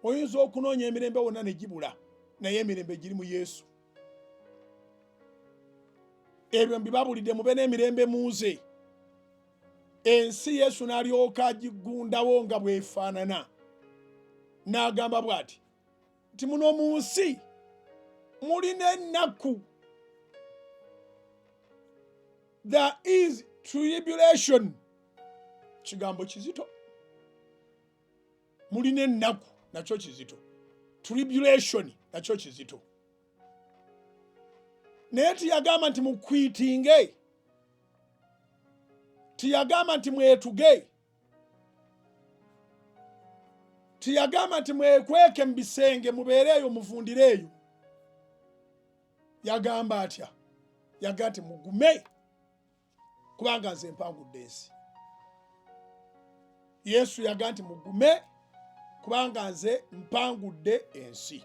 Oyinza okunoonya emirembe wonna ne gibula, naye emirembe giri mu Yesu. Ebyo mbibabulidde mube n'emirembe mu nze. Ensi Yesu n'alyoka agiggundawo nga bw'efaanana, n'agamba bw'ati nti muno mu nsi mulina ennaku. There is tribulation, kigambo kizito. Mulina ennaku, nakyo kizito. Tribulation nakyo kizito. Naye tiyagamba nti mukwitinge, tiyagamba nti mwetuge, tiyagamba nti mwekweke mu bisenge mubeere eyo muvundire eyo. Yagamba atya? Yagamba nti mugume, kubanga nze mpangudde ensi. Yesu yagamba nti mugume, kubanga nze mpangudde ensi.